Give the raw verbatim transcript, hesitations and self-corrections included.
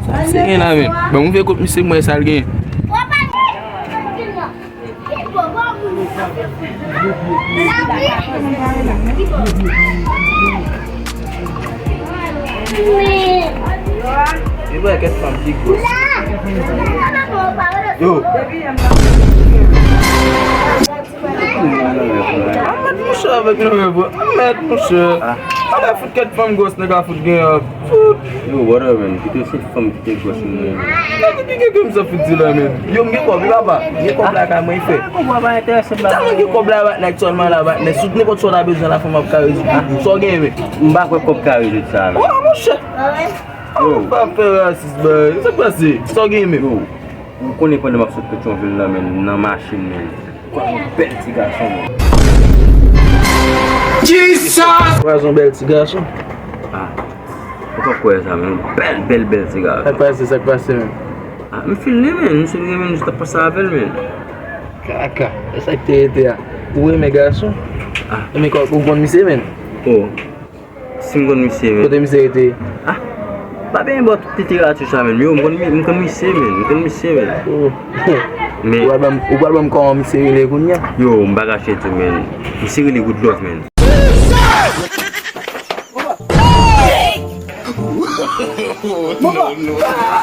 Sa misye gen la, men. Ban m rive kot misye, m wè sa l gen. Li wè kèk fanm ki gwòs. Yo. Mèt monchè avèk nou, bro. Mèt monchè. Anlè fout kèk fanm gwòs nèg a fout gen, euh, fout. Yo, brother, man. Kite se fanm ki te gwòs, man. Nèg ki gen kèm sa fout di la, man. Yo, m gen kòb, wi, papa. M gen kòb la kay mwen fè. Kòb pa enterese m la. Tèlman gen kòb la, bat nèg sèlman la, bat nèg. Tout nenpòt sa w ta bezwen la, fanm ap ka rezoud pou ou. Sa w gen, men. M pa kwè kòb ka rezoud sa, man. Wè, monchè. Yo. Ou pa fè rasis, bro. Sa k pase? Sa w gen, men? Yo. Ou konnen pandan m ap sot Petyonvil la, men, nan machin, men. Kwè yon bèl ti gason, men. Jesus! Kwè yon bèl ti gason. Ah, ou pa kwè sa, men. Yon bèl, bèl, bèl ti gason. Sa k pase, sa k pase, men? Ah, m feel li, men. M feel li, men. M jis ap pase avè l, men. Kaka. E sa k te rete a. Ou renmen gason? Ah. Renmen kò, ou konn misye, men? Oh. Si m konn misye, men. Kote misye rete? Ah, pa benyen bò tout literati sa, men. Yo, m konn, m konn misye, men. M konn misye, men. Oh. Men ou pral ban m, ou pral ban m kòman misye rele kounye a? Yo, m pa kache tou, men. Misye rele Good Love, men.